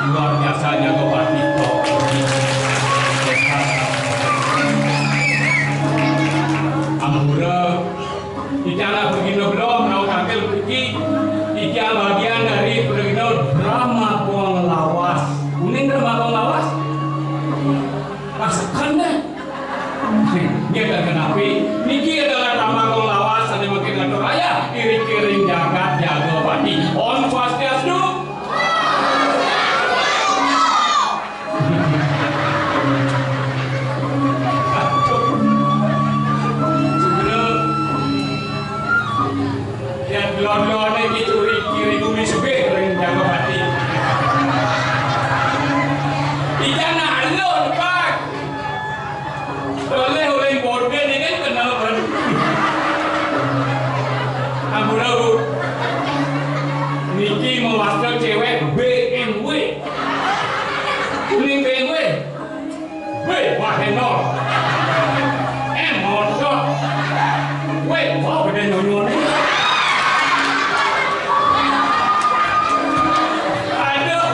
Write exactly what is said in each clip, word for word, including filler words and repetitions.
Luar biasa jago pati tok. Ampura, titiang lah pragina belum, rauh tangkil mriki. Titiang bagian dari pragina Drama Gong Lawas. Uning Drama Gong Lawas? Rasakan deh. Nggih, ten kenapi. Niki adalah Drama Gong Lawas sané mangkin ngatur ayah, iriki ring jagat jago pati. Om Swastiastu. Segera. Yén lon-loné iki curi kiri bumi sebé ring jago pati. Ikan alun, Pak. Oleh-oleh bodé ini kan kenal, Pak. Ampura, Bu. Niki mawasta cewek B M W. Kuning B M W. Wéh, wah, Enol. Eh, mondok. Wéh, wah, gedé nyonyoné. Aduh.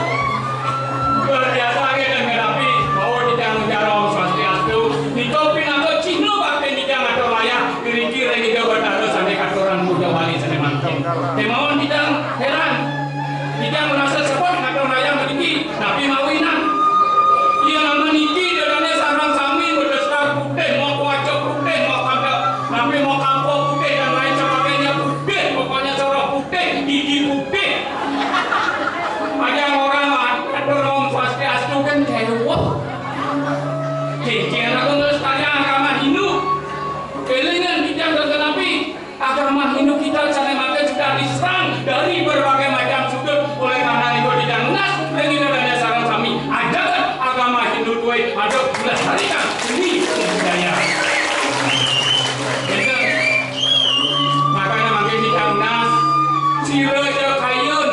Luar biasa, nggih, ten kenapi. Bahwa titiang ngucap Om Swastiastu. Nika pinaka cihna bakti titiang ngatur ayah. Iriki ring Ida Batara sané katurang puja wali sané mangkin. Kémaon titiang héran. Titiang ngrasa sebet ngatur ayah mriki, napi mawinan? Yén amun niki dadané sareng sami, madestar putih, makawaca putih, makada, napi makapa putih dan lain sebagainya putih, pokoknya soroh putih, gigi putih. Ada orang ngatur Om Swastiastu kan cewek. Cincin aku ngelestarian agama Hindu. Élingan titiang ten kenapi. Agama Hindu kita sané mangkin sudah diserang dari berbagai macam sudut. Oleh karena itu, titiang nunas ring Ida Dané sareng sami, ajaken agama Hindu duwé, ayo lestarikan seni budaya. Énten. Makanya mangkin titiang nunas, sira ja kayun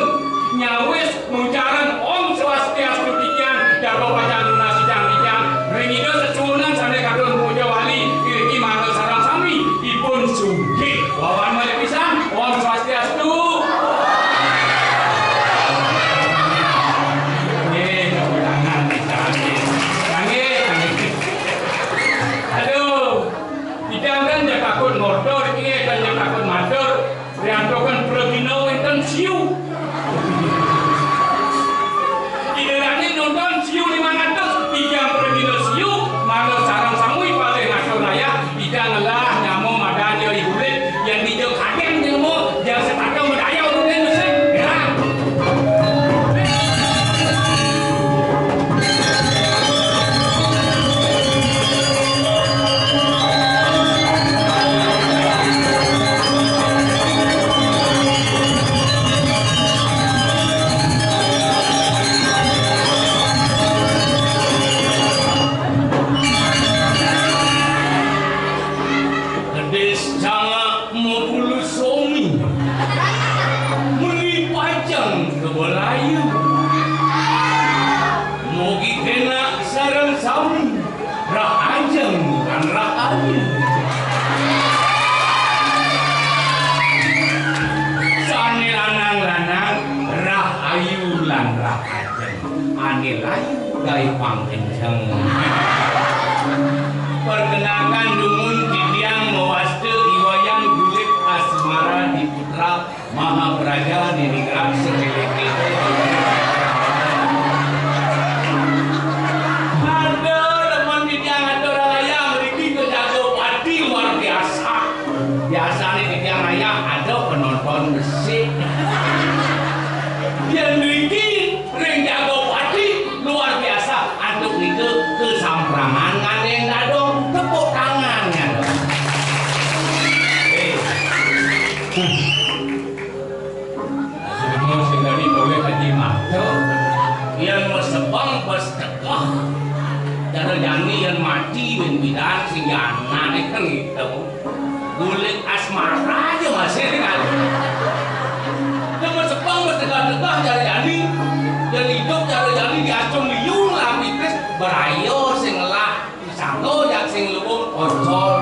nyawis Ngucapang Om Swastiastu titiang, jago pacang nunas titiang, ring Ida sesuunan sané katur puja wali, iriki mangda sareng sami ipun sugih. Wawan malih pisan, Om Swastiastu. Nggih, tepuk tangan pisan, nggih. Nggih, nggih. Aduh, titiang kan ja takut ngorta, niki kan ja takut matur. Riantukan pragina wénten siu. Ida dané nonton siu limang atus, titiang pragina siu, mangda sareng sami malih ngatur ayah, titiang ngelah nyama madan ja ibulit, yén dija kadén nyama, jang setata madaya urusan musik. Ya. Kedis cangak mabulu somi, meli pacang ka belayu. Mugi kénak sareng sami, rah ajeng lan rah ayu. Sané lanang-lanang, rah ayu lan rah ajeng. Ané layu gaé pangkenceng. Perkenalkan dumun titiang mawasta I Wayan Gulit Asmara Diputra Mahapraja Diningrat Sekelek. Ada demen titiang atur ayah mriki ka Jago Pati luar biasa. Biasané titiang ayah ada penonton besik. Yén mriki ring Jago Pati luar biasa. Antuk nika kasamprangan ngandéng dadong. Tepuk tangan, ngandéng. Eh. Semua sing tadi boleh haji mata. Yén masebeng pas tekah. Cara jani yén mati, bén bidan sing jana nih kan gitu. Gulit asmara aja masih kan. Dia masebeng, masegah-degah cara jani. Dan hidup cara jani diacung liung lah pipis. Berayo sing ngelah, disangka jak sing luwung ocol.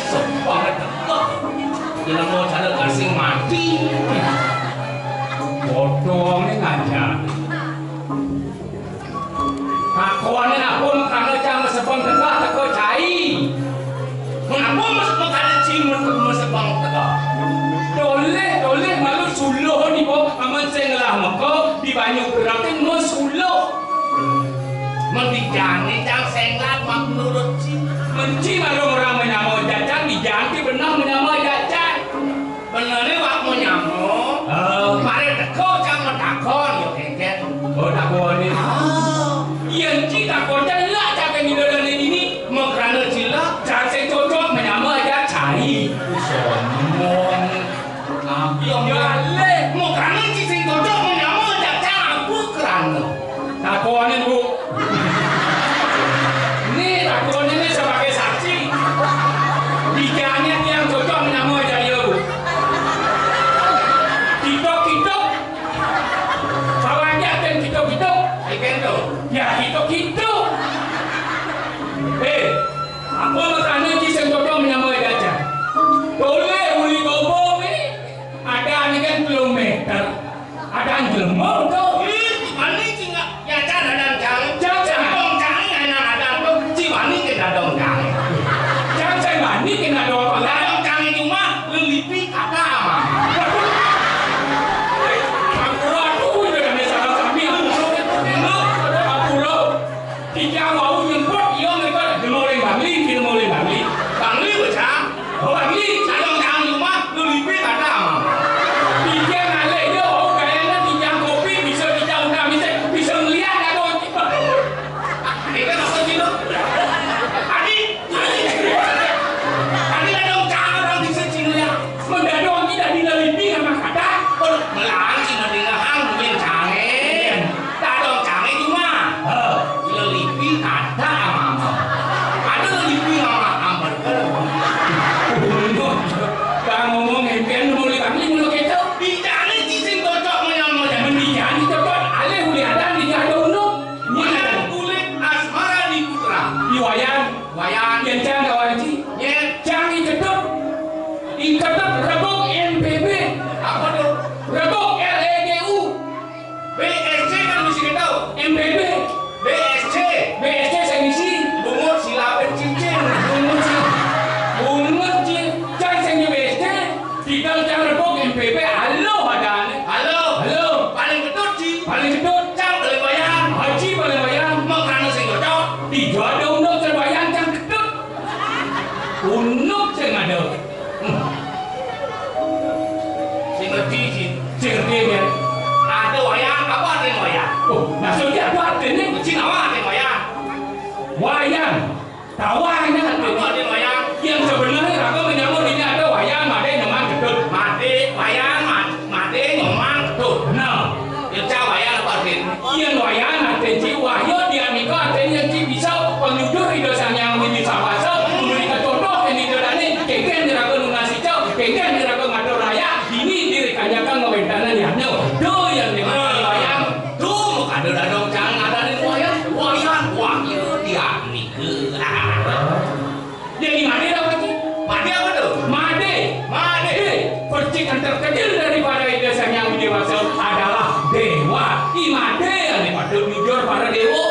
Sebeng degah. Ilmu cara gasing mati. Bodoh ini ngajak. Takone apa makrana cang mesebeng tegah teka cai? Ngapa mes-, makrana cing mes-, mesebeng tegah? Toleh, toleh malu suluh ni, bo, amun sing ngelah meka di banyu gerakin mesuluh. Mun di jani cang senglat mak nurut cing. Mun cing malu orang menyama jacang, di jani benah menyama jacang. Benehne wak mau nyama. Ah. Mari teka cang mau takon, yo kengken. Oh, takon ni. Ah. Yen ci takon cang lak cang ngido dane dini. Makrana cilak, cang sing cocok menyama aja cai. Sombong. Ah, yo, yo, ale. Makrana ci sing cocok menyama aja cang apa kerana? Takonin, Bu. Ini takonin ini sebagai saksi. Dijanya tiang cocok menyama aja, iya, Bu. Kitok-kitok. Sawanjak dan kitok-kitok. Ikan tu. Ya, kitok-kitok. Eh, apa makrana ci sing cocok menyama aja cang? Boleh, uli gobo ni. Ada ni kan kilometer. Ada jelema tu. Ih, mani cing ya cara dan cang. Cang, cang. Dong cang, anak ada tu. Ci mani kena dong cang. Cang, cang mani kena dong cang. Dong cang cuma lelipi kata ama. Ampura tu, udah kami salah kami. Ampura. Ampura. Tiga wau nyemput, iya mereka demo oleh Bangli, demo oleh Bangli. Bangli bocah. Oh, Bangli. Sayang jangan cuma lelipi kata ama. Tiga ngalih, iya wau gayanya tiga kopi, bisa tiga undang, bisa, bisa ngeliat atau. Itu apa sih, lu? Adi. Adi ada orang bisa ngeliat. Mendadak tidak dilelipi sama kata. Oh, melarang sih, mending hang mungkin canggih. Dadong canggih cuma. Heh. Lelipi kata ama-ama. Ada lelipi mama ambar. Bang ngomong ngimpian mau lihat ini mau gitu. Dijani ci sing cocok menyama. Mending dijani cocok. Alih uli ada di ada unduk. Ini ada kulit asmara di putra. Di wayan. Wayan. Yang cang kawan ci. Yang cang iketut. Iketut rebuk N P B. Apa tu? Rebuk R E G U. B S C kan mesti kita tahu. M P B. B S C. B S C saya ngisi. Bungut silapin cincin. Bungut ci-, bungut ci-, cang saya B S C. Tidak cang rebuk M P B. Halo, ada ni. Halo. Halo. Paling ketut ci. Paling ketut. Cang paling bayang. Haji paling bayang. Mau kerana sing cocok. Tidak ada undang terbayang cang ketut. Undang sing ada. Hmm. Sing ngerti, Cin. Sing ngerti, ya. Ada wayang, apa artinya wayang? Oh, maksudnya apa artinya? Cin, apa artinya wayang? Wayang. Tahu artinya? Apa artinya wayang? Yang sebenarnya aku menyambut ini ada wayang, ada nyoman gedut. Mati, wayang, mat-, mati, nyoman gedut. Nah. Ilca wayang apa artin? Yen wayang artin ci wahya dianika artin yen ci bisa panyudur Ida Sang Hyang Widi Sawasa, memberi kecontoh yen Ida dane, kengken diraga nunas ical, kengken diraga ngatur raya, dini diri kanjaka ngawentanan yadnya. Do yen dimakan wayang, do kada dadong jangan ngadanin wayang, wayang wahya dianika. Jadi made apa sih? Made apa tuh? Made. Made. Percikan terkecil daripada Ida Sang Hyang Widi Wasa adalah dewa. I made yang dipatut jujur para dewa.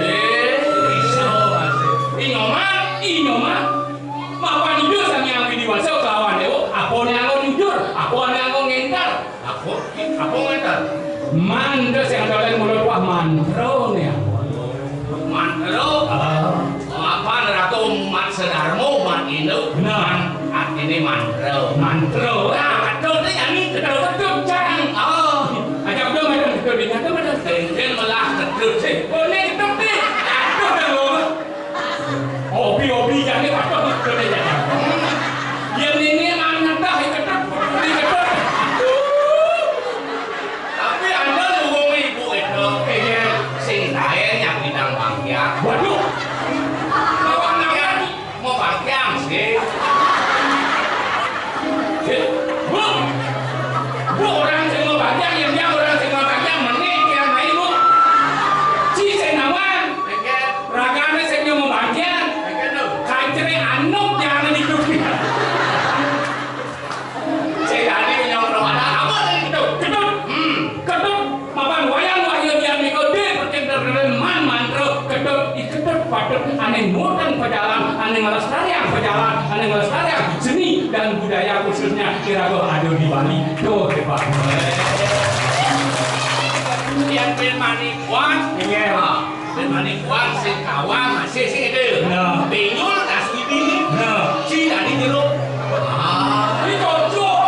Eh, bisa masih. I nyoman, i nyoman. Mapan Ida Sang Hyang Widi Wasa kelawan dewa, apa ne anggo jujur, apa ne anggo ngentar. Apa? Apa ngaten? Mantra sing andalan mulut wah mantra ne apa? Mantra? Ah. Apa neraka umat sedarma, umat Hindu? Benar. Man-, artine mantra. Mantra. Ah, betul ni, yang ni betul, betul, Cang. Oh. Ajak betul, macam betul ni, macam betul. Mungkin melah betul sih. Oh, ni betul ni. Aduh, dah lama. Hobi-hobi jane patuh ngedot aja. Yen ini manah dah iketut, iketut. Tapi anda ngomong ibu itu, iya, sing saya yang bidang bangkiang. Waduh. Mau bangkiang, mau bangkiang sih. Eh, Bu. Lestariang pejalan, anu ngelestariang seni dan budaya khususnya iraga ada di Bali. Tuh, hebat. Yang bermanik wan. Iya. Ah, bermanik wan, sing kawang, masih sing itu. Nah. Penyul, tas gigi. Nah. Si tadi jeruk. Ah. Ini cocok.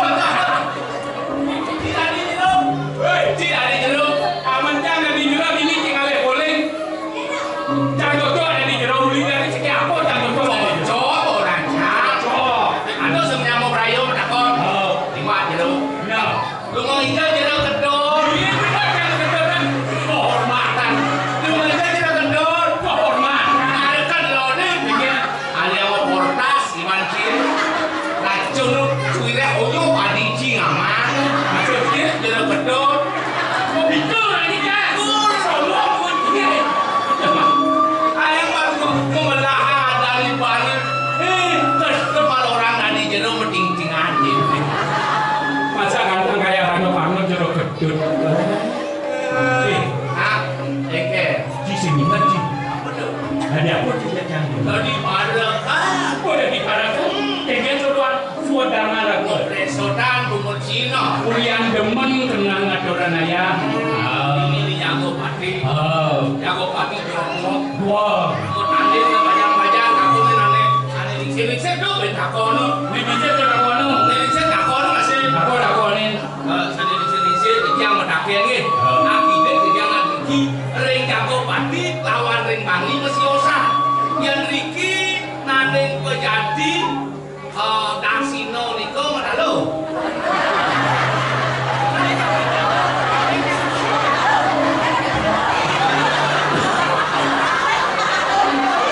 Cik adi jero. Hei, cik adi jero. Amen cang adi jero, bini cik ngalih guling. Cang cocok adi jero, uli dari segi apa cang cocok? Cocok, orang cang. Cocok. Ada sing nyamuk rayu takon. Oh. Lima jero. Nah. Lu mau hijau jero gedor. Iya, benar, cang gedor, kan? Kehormatan. Lu mau hijau jero gedor. Kehormatan. Ada kan lo nih. Iya. Ada yang mau kortas. Iman ciri. Racun lu, cuireh oyo, adi cing aman. Maksud dia, dia gedor. Mau betul lagi, kan? Betul, sombong, betul. Ayam baru mau melaha dari mana? Eh, terus kepala orang dari jero mending cing aja. Masa ganteng kayak Rano Karno jero gedut. Eh, ah, eker. Ji sing inget, Ji. Apa tuh? Tadi apa, Ji, lihat yang ini? Tadi pada kan. Oh, tadi pada kan. Dengan suruhan suadana lagu. Resotan bungut Cina. Kulian demen kenang aturan ayah. Ah. Ini di Jago Pati. Oh. Jago Pati jongkok. Wah. Mau tanding ke bajang-bajang, aku nih nane. Ane lingsir-lingsir tuh, ben takono. Lingsir tuh takono. Lingsir takono masih. Aku takonin. Eh, sané lingsir-lingsir, iki yang mendaki nggih. Heeh. Akibat iki yang ngadiki ring Jago Pati lawan ring Bali mesti osah. Yen riki naning pejadi, eh, Daksina nika medalo.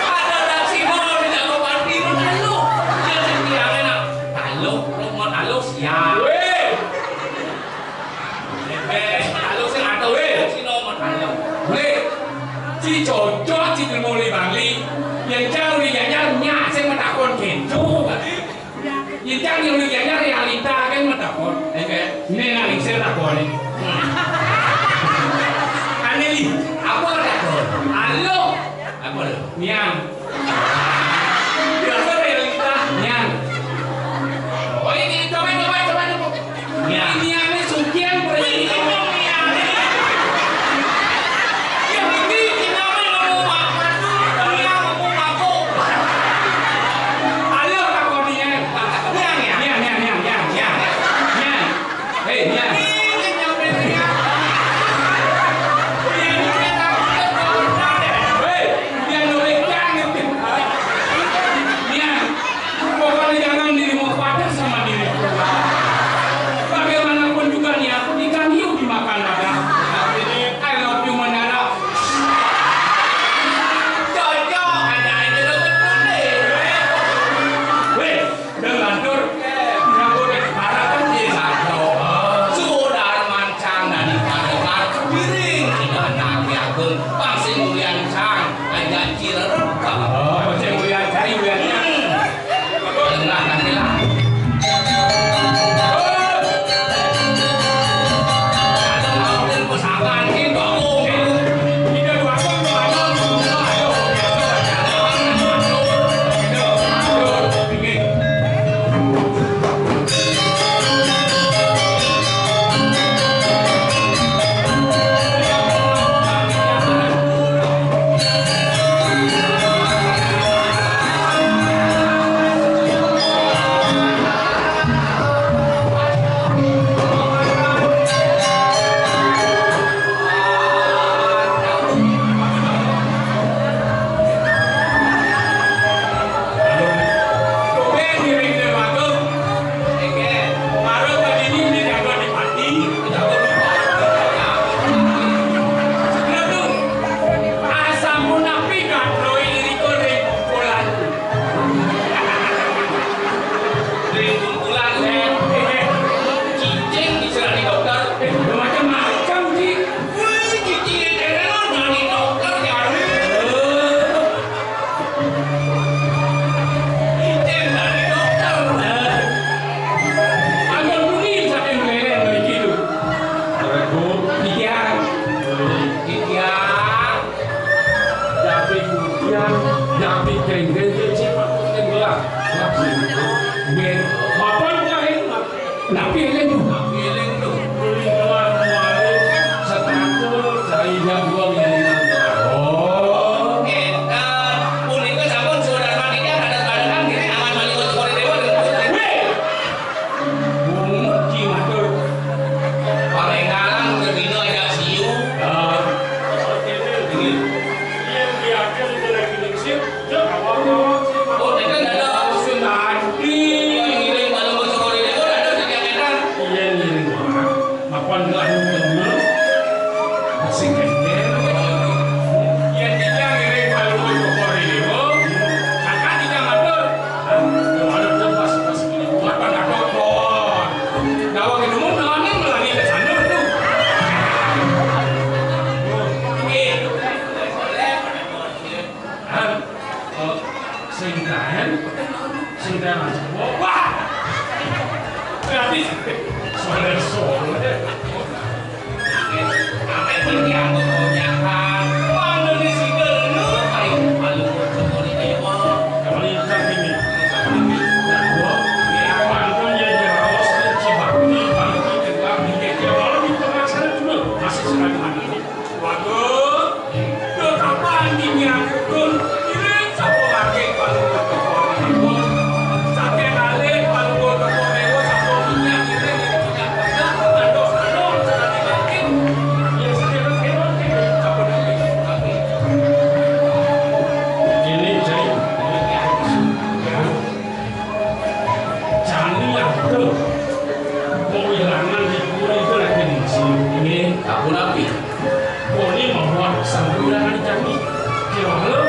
Ada Daksina ning Jago Pati medalo. Yen sing tiyang enak. Taluh, rumah taluh siap. Weh. Weh, taluh sing atuh, weh. Sing nomor taluh. Weh. Ci cocok, ci ilmu di Bali. Yen cang uli nyanyar, nyak sing metakon gitu. Yen cang uli nyanyar, realita kan metakon. Oke. Ini nak lingsir takon ini. Ane li, apa takon? Halo. Apa lu? Niang. Biasa realita. Niang. Oh, ini, coba, coba, coba, coba. Niang. Ini niangnya Sukian, bro. Ini niang. Ya, ini, ini namanya ngomong apa? Niang ngomong apa? Ayo, takut niang. Niang, ya? Niang, niang, niang, niang, niang. Niang. Hei, niang. Ini nyampe niang. Niang, niang, niang. Hei, niang, niang, niang. Tapi eling tuh. Tapi eling tuh. Kuwi keluar kemarin, setata cari jadwal yang hilang. Oh. Énten, punika sampun sudah matinya, ada barengan gini, aman mali kocok dewa dengan putri. Wih! Bungut ki matur. Paling ngalang udah dino aja siu. Ah. Ini. Iya, biarkan itu lagi ningsih. Oh, nika dados. Sun Adi. Ngiring balung saka rene kok dados sing ngetan. Iya, ngiring ora. Mapan ngelah nunggu. Sing kene. Yen kita ngiring balung saka rene kok, kakak kita ngatur. Kalau ada pas, pas ini, buat bang ngatur, kon. Dawang ilmu, nangane melangi ke sana tuh. Iya. Hah? Oh, sing kaen? Sing kaen Mas. Wah! Berarti soleh-soleh. Ape pun dianggo konyakan. Wah, Indonesia dulu, ayo, malu, malu, dewa. Kalau yang tak ini. Nah, gua, ya, pantun ya, dia rawas, dia cibak, dia bangkit, dia bangkit, dia malu, dia pernah sana dulu. Masih sekali mandi. Waduh, lho kapan dinyakun? Iring sapa mangke panuwun teko dewa? Saking alih panuwun teko dewa sapa minyak iring ing tindak banyak ngantos anu sakadi mangke. Ya, sakira-kira sapa niki? Ini jadi jani aduh. Kewilangan di puri itu lagi ningsih. Nggih, ampun api. Puri membuat samburan jani. Kira-kira